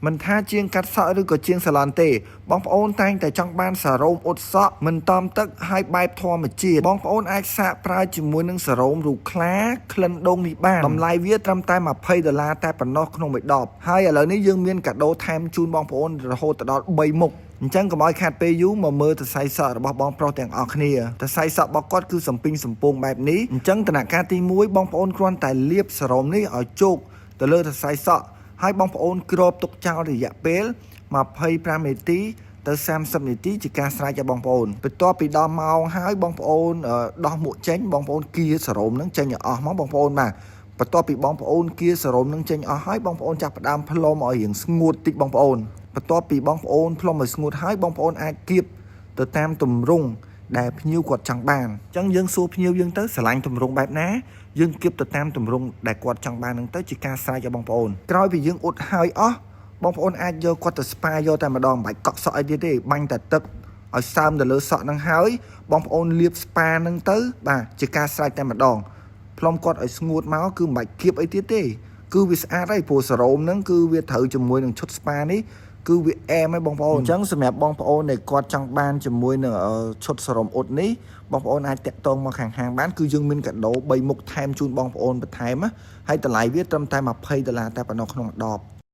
មិនថាជាងកាត់សក់ឬក៏ជាងសាឡនទេបងប្អូនតែងតែចង់បានសារ៉ូមអ៊ុតសក់មិនតอมទឹកហើយបែបធម្មជាតិបងប្អូនអាចសាកប្រើជាមួយនឹងសារ៉ូមរូបខ្លាក្លិនដូងនេះបានតម្លៃវាត្រឹមតែ20ដុល្លារតែប៉ុណ្ណោះក្នុងមួយដបហើយឥឡូវនេះយើងមានកាដូថែមជូនបងប្អូនរហូតដល់3មុខអញ្ចឹងកុំឲ្យខាតពេលយូរមកមើលសរសៃសក់របស់បងប្រុសទាំងអស់គ្នាសរសៃសក់របស់គាត់គឺសំពីងសំពងបែបនេះអញ្ចឹងដំណាក់កាលទី1បងប្អូនគ្រាន់តែលាបសារ៉ូមនេះឲ្យជោគទៅលើសរសៃសក់ហើយបងប្អូនគ្របទុកចោលរយៈពេល25នាទីទៅ30នាទីជាការស្រេចឲ្យបងប្អូនបន្ទាប់ពីដល់ម៉ោងហើយបងប្អូនដោះមួកចេញបងប្អូនគៀសារ៉ូមហ្នឹងចេញឲ្យអស់មកបងប្អូនបាទបន្ទាប់ពីបងប្អូនគៀសារ៉ូមហ្នឹងចេញអស់ហើយបងប្អូនចាប់ផ្ដើមផ្លុំឲ្យរៀងស្ងួតតិចបងប្អូនបន្ទាប់ពីបងប្អូនផ្លុំឲ្យស្ងួតហើយបងប្អូនអាចគៀបទៅតាមទម្រង់ដែលភ្ញៀវគាត់ចង់បានអញ្ចឹងយើងសួរភ្ញៀវយើងទៅស្រឡាញ់ទម្រង់បែបណាយើងគៀបទៅតាមទម្រង់ដែលគាត់ចង់បានហ្នឹងទៅជាការស្រេចឲ្យបងប្អូនក្រោយពីយើងអ៊ុតហើយអស់បងប្អូនអាចយកគាត់ទៅ spa យកតែម្ដងមិនបាច់កក់សក់អីទៀតទេបាញ់តែទឹកឲ្យសើមទៅលើសក់ហ្នឹងហើយបងប្អូនលាប spa ហ្នឹងទៅបាទជាការស្រេចតែម្ដងផ្លុំគាត់ឲ្យស្ងួតមកគឺមិនបាច់គៀបអីទៀតទេគឺវាស្អាតហើយព្រោះសារ៉ូមហ្នឹងគឺវាត្រូវជាមួយនឹងឈុត spa នេះគឺវាអែមហើយបងប្អូនអញ្ចឹងសម្រាប់បងប្អូនដែលគាត់ចង់បានជាមួយនឹងឈុតសារ៉ូមអ៊ុតនេះបងប្អូនអាចតាក់ទងមកខាងហាងបានគឺយើងមានកាដូ3មុខថែមជូនបងប្អូនបន្ថែមណាហើយតម្លៃវាត្រឹមតែ20ដុល្លារតែប៉ុណ្ណោះក្នុងមួយដប។